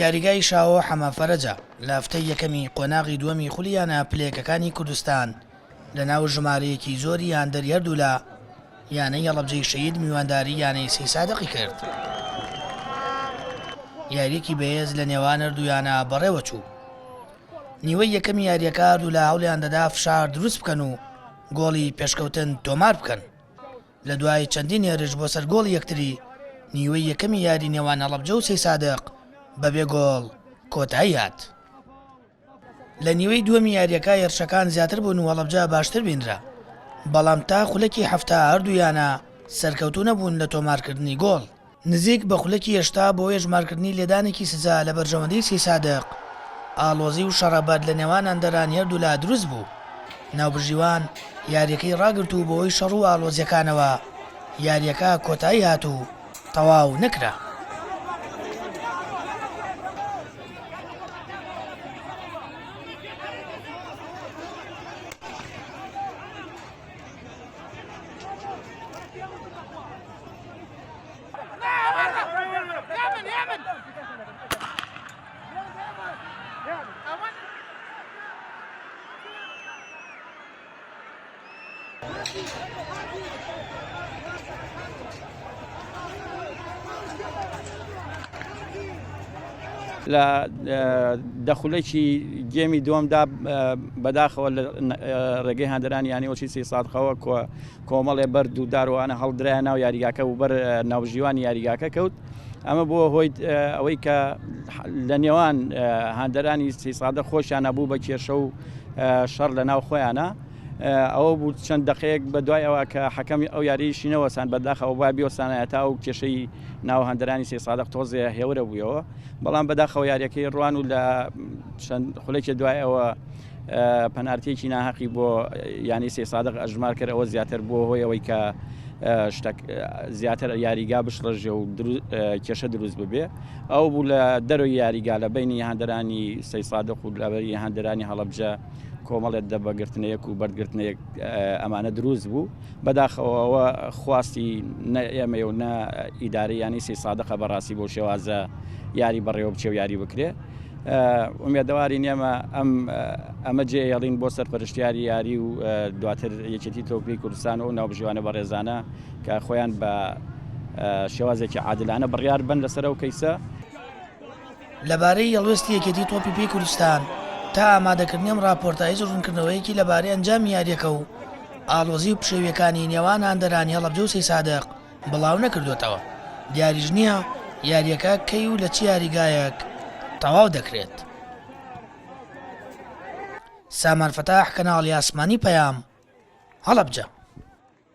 یاریگای شاهۆ حەمە فەرەجە لە هەفتەی یەکەمی قۆناغی دووەمی خولی یانە پلەیەکەکانی کوردستان لەناو ژمارەیەکی زۆری هاندەری هەردوولا یانەی هەڵەبجەی شەهید میوانداری یانەی سەیسادقی کرد. یارییەکی بەهێز لە نێوان هەردوو یانە بەڕێوەچوو. نیوەی یەکەمی یارییەکە هەردوولا هەوڵیان دەدا فشار دروست بکەن و گۆڵی پێشکەوتن تۆمار بکەن. لە دوای چەندین هێرش بۆ سەر گۆڵی یەکتری، نیوەی یەکەمی یاری نێوان هەڵەبجە و سەیسادق بەبێ گۆڵ کۆتایی هات. لە نیوەی دووەمی یارییەکە هێرشەکان زیاتر بوون و هەڵەبجە باشتر بینرا، بەڵام تا خولەکی 70 هەردوو یانە سەرکەوتوو نەبوون لە تۆمارکردنی گۆڵ. نزیک بە خولەکی 80 بۆ هێژمارکردنی لێدانێکی سزا لە بەرژەوەندیی سەیسادق، ئاڵۆزی و شەڕەبەرد لە نێوان هاندەرانی هەردوولا دروست بوو. ناوبژیوان یارییەکەی ڕاگرت و بەهۆی شەڕ و ئاڵۆزییەکانەوە یارییەکە کۆتایی هات و تەواو نەکرا. لە دە خولەکی گێمی دووەمدا بەداخەوە لە ڕێگەی هاندەرانی یانەی ئۆچی سەیسادقەوە کۆمەڵێ بەرد و داروانە هەڵدرایە ناو یاریگاکە و بەر ناوبژیوانی یاریگاکە کەوت ئەمە بووە هۆی ئەوەی کە لە نێوان هاندەرانی سەیسادە خۆشیانە بوو بە کێشە و شەڕ لە ناو خۆیانە ئەوە بوو چەند دقەیەک بە دوای ئەوە کە حەکەمی ئەو یاریشی نەوەسان بەداخەوە با بیۆسانایە تا ئەو کێشەی ناو هەندەرانی سەیسادق تۆزێ هێورە بوویەوە بەڵام بەداخەوە یاریەکەی ڕوان و لە چەند خولێکی دوای ئەوە پەنارتیەکی ناهەقی بۆ یانی سەیسادق ئەژمار کرد ئەوە زیاتر بووە هۆی ئەوەی کە شتەک زیاتر یاریگا بشڵەژێ و کێشە دروست ببێ ئەو بوو لە دەرەوەی یاریگا لە بینی هاندەرانی سەیسادق و لەبەری هاندەرانی هەڵەبجە کۆمەڵێت دەبەگرتنەیەک و بەردگرتنەیەک ئەمانە دروست بوو بەداخەوە خواستی نە ئێمە و نە ئیدارەی یانی سەیسادقە بەڕاستی بۆ شێوازە یاری بەڕێوە بچێ و یاری بکرێ ئومێدەوارین ئێمە ئەم ئەمە جێ ئێڵین بۆ سەرپەرشتیاری یاری و دواتر یەکێتی تۆپی کوردستان و ناوبژیوانە بەڕێزانە کە خۆیان بە شێوازێکی عادلانە بڕیار بن لەسەر ئەو کەیسە. لەبارەی هەڵوێستی یەکێتی تۆپی پێی کوردستان تا ئامادەکردنی ئەم راپۆرتە هیچ روونکردنەوەیەکی لەبارەی ئەنجامی یارییەکە و ئاڵۆزی و پشێوییەکانی نێوان هاندەرانی هەڵەبجە و سەیسادق بڵاو نەکردۆتەوە، دیاریش نییە یارییەکە کەی و لە چ یاریگایەک تەواو دەکرێت. سامان فەتاح، کەناڵی ئاسمانی پەیام، هەڵەبجە.